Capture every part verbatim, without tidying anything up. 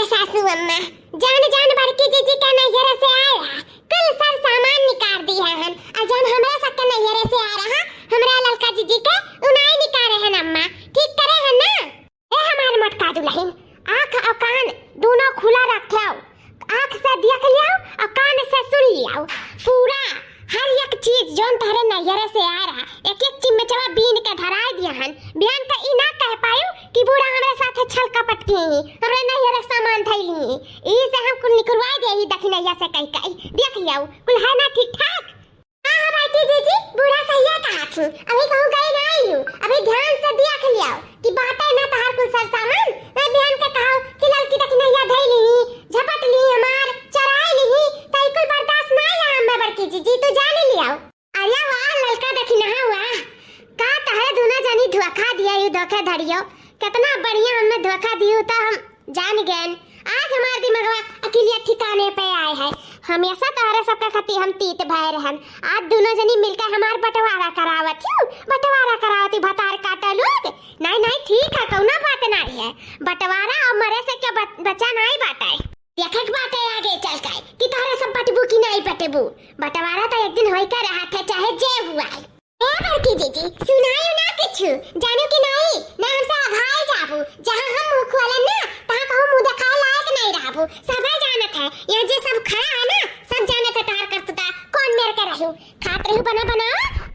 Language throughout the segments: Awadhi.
सासू अम्मा, जान जान बड़की जीजी के नैहरे से आए रहा, कुल सर सामान निकाल दिया हन, और जौन हमरा सबके नैहरे से आ रहा, हमरा ललका जीजी के, उ नाई निकाले हन अम्मा, ठीक करे हन ना? ए हमार मोटका दुलहिन, आँख और कान दोनों खुला रखेउ, आँख से देख लियाउ और कान से सुन लियाउ, पूरा हर एक चीज जौन तोहरे नैहरे से आ रहा, एक एक चिमचवा बीन के धराए दिया हन। बिहान का ई ना कह पायु कि बूढ़ा हमरे साथे छल कपट किहे ही, हमरे नैहरे सामान धइली ही, ई से हम कुल निकुरवाए दे ही दखिनैया से कहि कहि। देख लियाउ, कुल है ना ठीक ठाक? हाँ, हाँ, बड़की जीजी, बूढ़ा सहिया कहा थी, अभी कहूँ गए ना आई हूँ, अभी ध्यान से देख लियाउ कि बाटे ना तहार कुल सर सामान, मैं बिहान के कहा कि ललकी दखिनैया धइली ही, झपट ली हमार, चराए ली ही, तो ई कुल बर्दाश्त ना है हमें बड़की जीजी, तू जान लियाउ। अरे वाह, ललका दखिनहा वाह, का तहरे दुनो जनी धोखा दिया, यू धोखे धड़ियो, कितना बढ़िया हमें धोखा दियो, तो हम जान गएन। आज हमार दिमगवा अकिलिया ठिकाने पे आए है, हमेशा तहरे सबके खती हम तीत भय रहन, आज दुनो जनी मिलके हमार बंटवारा करावत यू, बंटवारा करावत यू, भतार काटा लोग। नहीं, नहीं, ठीक है, कौनो बात नहीं है, बंटवारा और मरे से क्या बच-, बचा नहीं बाटे। देखे के बाटे आगे चल के कि तहरे सब बटबू कि नहीं बटबू, बंटवारा तो एक दिन होई के रहा था, चाहे जे हुआ है। ए बड़की जीजी, सुनायो ना कुछ, जानो कि नहीं, ना हमसे अघाए जाबू, जहाँ हम मुँह खोलन ना, तहाँ कहूँ मुँह देखाए लायक नहीं रहबू, सबे जानत है, यहाँ जे सब खड़ा है ना, सब जानत है तहार करतूता, कौन मेर के रहू, खात रहू बना बना,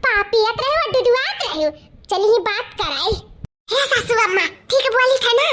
पा पियत रहू और डुडुआत रहू, चली ही बात कराई। हे सासू अम्मा, ठीक बोली था ना?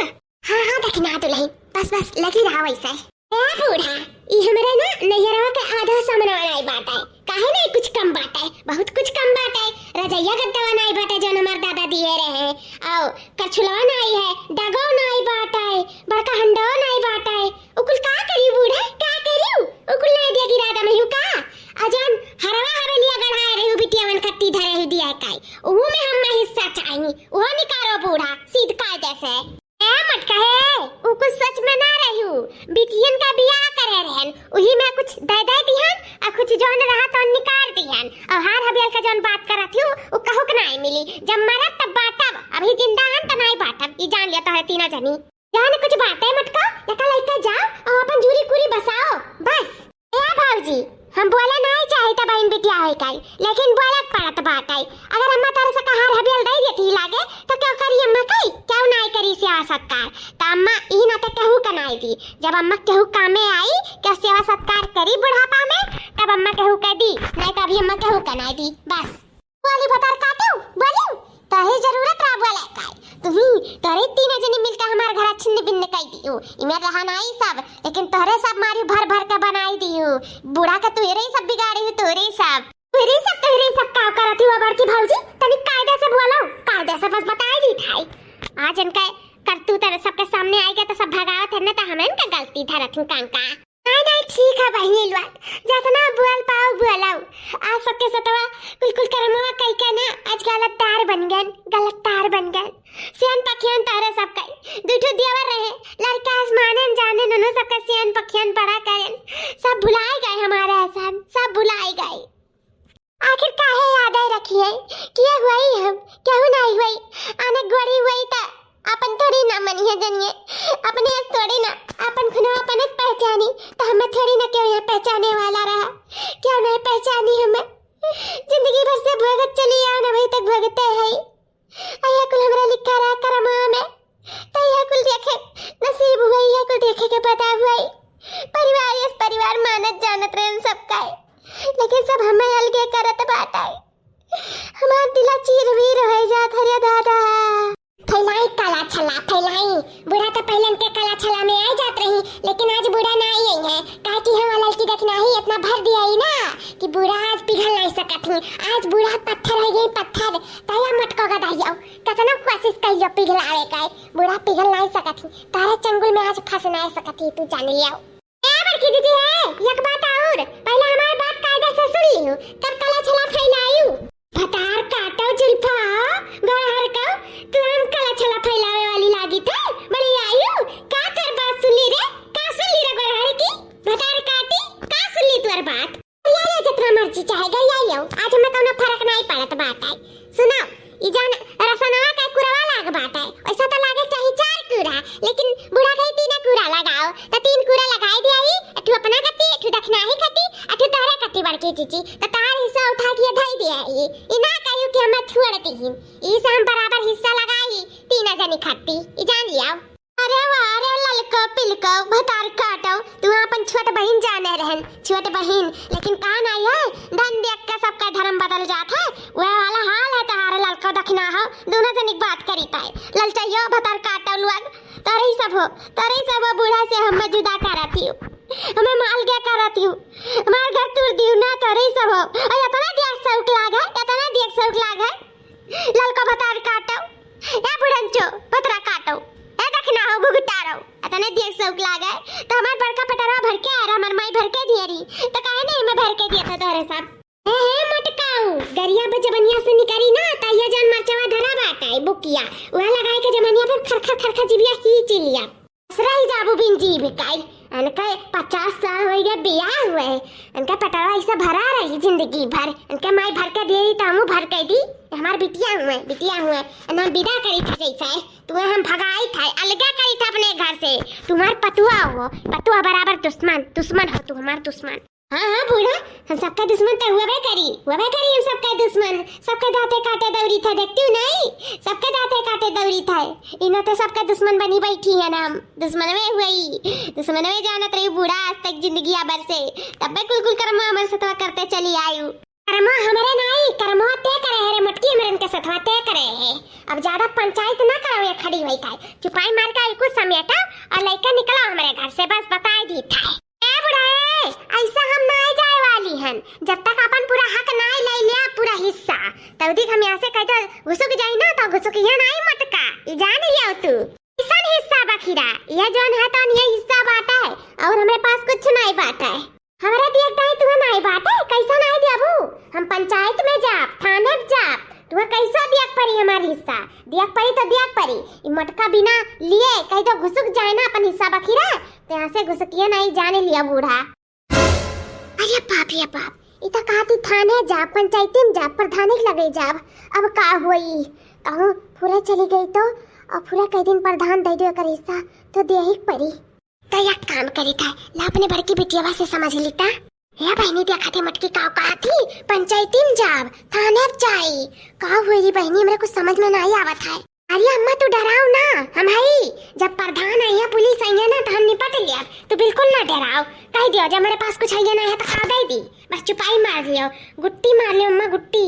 हाँ, हाँ, दखिनहा दुलहिन, बस, बस, लगी रहा वैसे। ए बूढ़ा, ई हमरे ना नैहरवा के आधा समनवा नाई बाटे, काहे नाई कुछ कम बाटे, बहुत कुछ कम बाटे। रजैया गद्दवा नाई बाटे जौन हमार दादा दिए रहे, और करछुलवा नाई है, डगो नाई बाटे, बड़का हंडो नाई बाटे। उकुल का करी बूढ़ा, का करी? उकुल नाई दिया गिरा दम यू का? आ जौन हरवा हवेलिया गढ़ाए रही बिटियावन खत्ती धरे ही दिया काई, उहू में हम हिस्सा चाही, उहो निकारो बूढ़ा, सीध कायदे से। ए मटका हे, उ कुछ सच में ना रही हूँ। बिटियन का बियाह करे रहन, उही में कुछ दे दे दिहन, आ कुछ जौन रहा तौन निकाल दिहन। और हार हबियल का जौन बात करत हूँ, उ कहू के नाई मिली। जब मरब तब बांटब, अभी जिंदा हन त नाई बांटब। ई जान लिया तोहरे तीनों जनी। जान कुछ बाटे मटका, लका लइका जाओ और अपन जूरी कूरी बसाओ, बस। ए भौजी, हम बोले नाई चाहित बहिन बिटिया होई काई, लेकिन बोले के पड़त बाटे। अगर अम्मा तोहरे सबका हार हबियल दे देती लागे, तो केहू करी अम्मा काई? केहू नाई करी सेवा सत्कार। तो अम्मा ई नाते केहू का नाई दी। जब अम्मा केहू कामे आई, केहू सेवा सत्कार करी बुढ़ापा में, तब अम्मा केहू के दी, नाई तो अभी अम्मा केहू का नाई दी। बस। बोली भतार काटू, बोली, तोहरे जरूरत रहा बोले काई? तुही, तोहरे तीनों जनी मिलके हमार घर छिन्न भिन्न कई दियो। इमे रहा नाई सब, लेकिन तोहरे सब मारी भर भर के बनाई दियो। बूढ़ा के तोहरे ही सब बिगाड़ी हो, तोहरे ही सब। तोहरे ही सब, तोहरे ही सब का करत हो बड़की भौजी? तनी कायदे से बोलो, कायदे से बस बताई दी थाई। आज इनका करतूत सबके सामने आई गया तो सब भगावत है ना, तो हम इनका गलती धरत हूँ कांका। नाई, नाई, ठीक है बहिनी लोग, जतना बोल पाओ बोलाओ। आज सबके सतवा कुल कुल करमवा कई के ना आज गलत तार बन गए, गलत तार बन गए। सियान पखियान तोहरे सब कई, दू ठो देवर रहे, लड़का आसमाने न जाने, ननु सबका सियान पखियान बड़ा करेन। सब भुलाए गए हमारे एहसान, सब भुलाए गए। आखिर काहे याद आए रखी है? किया हुआ ही हम, केहू नाई हुई, आने गोरी हुई त अपन थोड़ी ना मनिहे जनिए, अपने अस थोड़ी ना, अपन खुनो अपन अस पहचानी, तो हमें थोड़ी ना केहू यहाँ पहचाने वाला रहा, केहू नहीं पहचानी हमें। जिंदगी भर से भोगत चली आओ ना, अभी तक भोगते है। अइया कुल हमरा लिखा रहा करमवा में, तो यह कुल देखे नसीब हुआ, यह कुल देखे के पता हुआ। परिवार यस परिवार मानत जानत रहे सब काहे, लेकिन सब हमें अलगे करत बाटे। हमार दिला चीर वीर हो जात हरे दादा। फैलाई काला छला, फैलाई। बूढ़ा तो पहले के काला छला में आ जात रही, लेकिन आज बूढ़ा ना आई है, काहे कि हम ललकी देखना ही इतना भर दिया ही ना कि बूढ़ा आज पिघल नहीं सकत ही। आज बूढ़ा पत्थर हो गई, पत्थर। तया मटको का दाइयो, कितना कोशिश करियो पिघलावे का, बूढ़ा पिघल नहीं सकत ही। तारे चंगुल में आज फंस नहीं सकत ही, तू जान लियो। ए बड़की दीदी है, एक बात और, पहले हमार बात कायदा से सुन लियो, तब काला छला फैलायू। भतार काटो जुल्फा, गड़हर का, तू हम काला छला फैलावे वाली लागी थे, बड़ी आयु, का कर बात सुन ली रे, का सुन ली रे गड़हर की, भतार काटी, का सुन ली तुअर बात? या, या, जितना मर्जी चाहे गइया यो, आज हमें कौनो फर्क नहीं पड़त बाटे। सुनो, ई जान रसनवा का कुरवा लाग बाटे, ऐसा तो लागे चाहे चार कुरा, लेकिन बूढ़ा कही तीन कुरा लगाओ, तो जीजी, त तहार हिस्सा उठा के धई दिया ही। ई ना कहियो कि हमें छोड़ दीहिन। ई से हम बराबर हिस्सा लगाई, तीन जनी खाती। ई जान लिया। अरे वाह रे ललको पिलको भतार काटो, तू अपन छोट बहिन जाने रहन, छोट बहिन, लेकिन का नाई है, धन देख के सबका धर्म बदल जात है। वह वाला हाल है तहार ललको दखिना हो, दोनों जनी बात करी ताई। ललचइयो भतार काटो लोग, तोरे ही सब हो, तोरे ही सब हो, बूढ़ा से हमें जुदा करत हियो, हमें माल गया करत हियो, हमार घर तोड़ दियो ना, तोरे ही सब हो। और इतना देख सौक लाग है, इतना देख सौक लाग है। ललको भतार काटो, ए बुढ़ंचो, भतरा काटो, ए दखिना हो, घुघुटारो, इतने देख सौक लाग है, तो हमार बड़का पटरवा भर के आ रहा, हमार माई भर के दिए रही, तो काहे नहीं मैं भर के दिया था तोरे सब? ए, हे मटकाऊ, गरिया पे जबनिया से निकरी ना, त ये जान मरचवा धरा बाटा है, बुकिया, वह लगाए के जबनिया पे खरखर खरखर जिबिया खींच लिया। ससुरा ही जाबू बिन जीव काई। अनका पचास साल होई गए बियाह हुए। अनका पेटवा ऐसा भरा रही जिंदगी भर। अनका माई भर के दे रही तो हमू भर के दी। हमार बिटिया हुए, बिटिया हुए। अन हम विदा करी था जैसे। तुम्हें हम भगाई था, अलगा करी था अपने घर से। तुम्हार पतुआ हो, पतुआ बराबर दुश्मन, दुश्मन हो तू हमार दुश्मन। हाँ, हाँ, बूढ़ा, हम सबका दुश्मन तो हुआ बे करी, हुआ बे करी हम सबका दुश्मन, सबका दांते काटे दौरी था, देखती हूँ नहीं, सबका दांते काटे दौरी था। इन्हें तो सबका दुश्मन बनी बैठी है ना हम, दुश्मन में हुई, दुश्मन में जानत रही बूढ़ा आज तक जिंदगी अबर से, तब बे कुल कुल कर्म हमारे सतवा करते चली आयु। कर्मवा हमरे नाई, कर्मवा ते करे है रे मोटकी, हमरे इनके सतवा ते करे है। अब ज्यादा पंचायत ना करो, ये खड़ी हुई था, चुपाई मार के कुछ समेटा और लइका निकला हमरे घर से, बस बताई दी था। ए बुढ़ा, ए, ऐसा हम नाई जाए वाली हन, जब तक अपन पूरा हक नाई ले लिया, पूरा हिस्सा। तब तक हम यहाँ से कह दो, घुसुक जाई ना, तो घुसुक यहाँ नाई मटका, ई जान लियो तू। कैसन हिस्सा बखिरा? ये जौन है तौन ये हिस्सा बाटा है, और हमरे पास कुछ नाई बाटा है। हमरे दियक दाई तुम्हें नाई बाटा है, कैसा नाई देबू? हम पंचायत में जाब, थाने में जाब, तुम्हें कैसा दियक परी हमार हिस्सा? दियक परी तो दियक परी, ई मटका बिना लिए कह दो घुसुक जाए ना अपन हिस्सा बखिरा। ते यहाँ से घुसकिया नाई जाने लिया बूढ़ा। अरे बाप रे बाप, ई त कहती थाने जाब, पंचायती में जाब, प्रधानी के लगे जाब। अब का होई? कहूँ फुरा चली गई तो, और फुरा कई दिन प्रधान दे दियो एकर हिस्सा, तो देही के परी। तो एक काम करी था, ला अपने बड़की बिटियावा से समझ ली ता। हे बहिनी, देखा थे मटकी का कहती, पंचायती में जाब, थाने में जाई। का होई रे बहिनी, हमरे कुछ समझ में नाई आवत है। अरे अम्मा, तू डराओ ना, हम हई। जब प्रधान आई है, पुलिस आई है ना, तो हम निपट लिया। तू बिल्कुल ना डराओ। कह दियो, जब मेरे पास कुछ है ना है, तो खा दे दी। बस चुपाई मार लियो, गुट्टी मार लियो अम्मा, गुट्टी।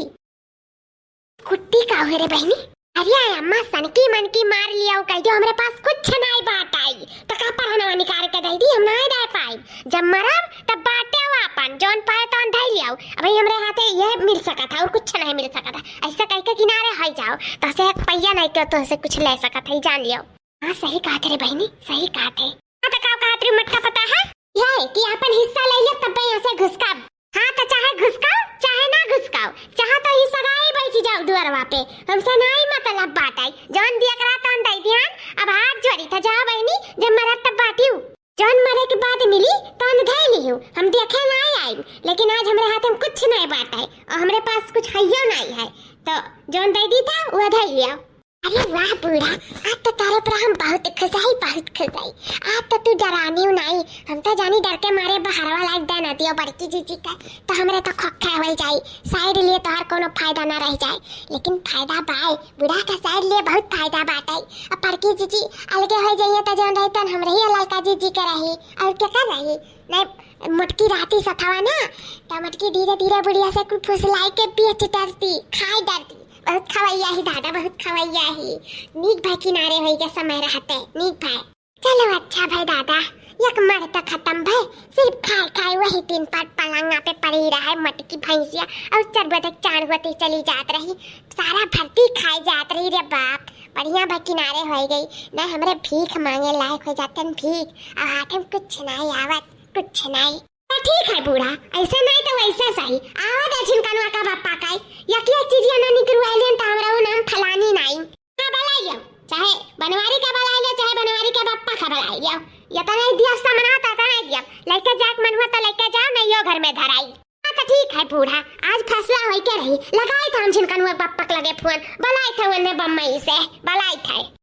गुट्टी का हुए रे बहिनी? अरे अम्मा, सनकी मनकी मार लियो, कह दियो, हमरे पास कुछ नाई बात आई। तो का पर हनवा निकाल के दे दी, हम नाई दे पाई। जब मरब तब बाटे हो आपन, जौन पाए तौन धई लियाओ। अबही हमरे हाथे ये मिल सकत है और कुछ नहीं मिल सकत है। ऐसे कह के किनारे हई जाओ, तो से एक पैया नहीं के तो से कुछ ले सकत है, जान लियो। हाँ, सही कहत रे बहिनी, सही कहत है। हाँ, तो का कहत रे मटका पता है? ये कि आपन हिस्सा ले लियो, तब यहाँ से घुसकाब। हाँ, तो चाहे घुसकाओ, चाहे ना घुसकाओ, चाहे तो ही सगाई बैठी जाओ दुआरवा पे, हमसे नाई मतलब बात आई। जौन दिया करा तौन दे दियान, अब हाथ जोड़ी था, जाओ बहिनी, जब मरब तब बाटियो। जौन मरे के बाद मिली, तौन धई लियो। हम देखे ना आई, लेकिन आज हमरे हाथ में कुछ नहीं बात है और हमरे पास कुछ हइयो नहीं है, तो जौन दे दी था, वो धई लियो। अरे वाह बूढ़ा, आज तो तारे पर हम बहुत खुश आई, बहुत खुश आई। आज तो तू डरानी हूँ नहीं, हम तो जानी डर के मारे बहरवा लाग दे ना दियो बड़की जीजी का, तो हमरे तो खोखे हो जाई, साइड लिए तोहर कोनो फायदा ना रह जाए। लेकिन फायदा बाय, बूढ़ा का साइड लिए बहुत फायदा बाटे। अब बड़की जीजी अलगे हो जाइए तो जौन रही तौन हमरे ही ललका जीजी के रही, और क्या कर रही? नहीं, मोटकी रहती सथवा ना, तो मोटकी धीरे धीरे बुढ़िया से कुल फुसलाई के बेच डरती, खाए डरती। बहुत खवैया ही दादा, बहुत खवैया ही। नीक भाई किनारे होई के समय रहते, नीक भाई। चलो अच्छा भाई दादा, एक मर तो खत्म भय, सिर्फ खाए खाए वही दिन पर पलंगा पे पड़ी रहे मोटकी भैंसिया, और चार बजे चार होते चली जात रही, सारा भरती खाए जात रही रे बाप। बढ़िया भाई किनारे हो गई, नहीं हमरे भीख मांगे लायक हो जाते न भीख, और हाथ में कुछ नहीं आवत, कुछ नहीं। तो ठीक है बूढ़ा, ऐसे नहीं तो वैसे सही। आवा दे झिनकनवा का बापा का, या क्या चीज या ना निकलवा लेन तो हमरा वो नाम फलानी नहीं। हाँ, बुलाई लियो, चाहे बनवारी का बुलाई लियो, चाहे बनवारी का बापा का बुलाई लियो। या तो नहीं दिया सामना, तो नहीं दिया। लेके जाक मन हुआ तो लेके जाओ, नहीं यो घर में धराई। हाँ, तो ठीक है बूढ़ा, आज फैसला होई के रही। लगाई था हम झिनकनवा बापा के लगे फोन, बुलाई था उन्हें बम्बई से, बुलाई था।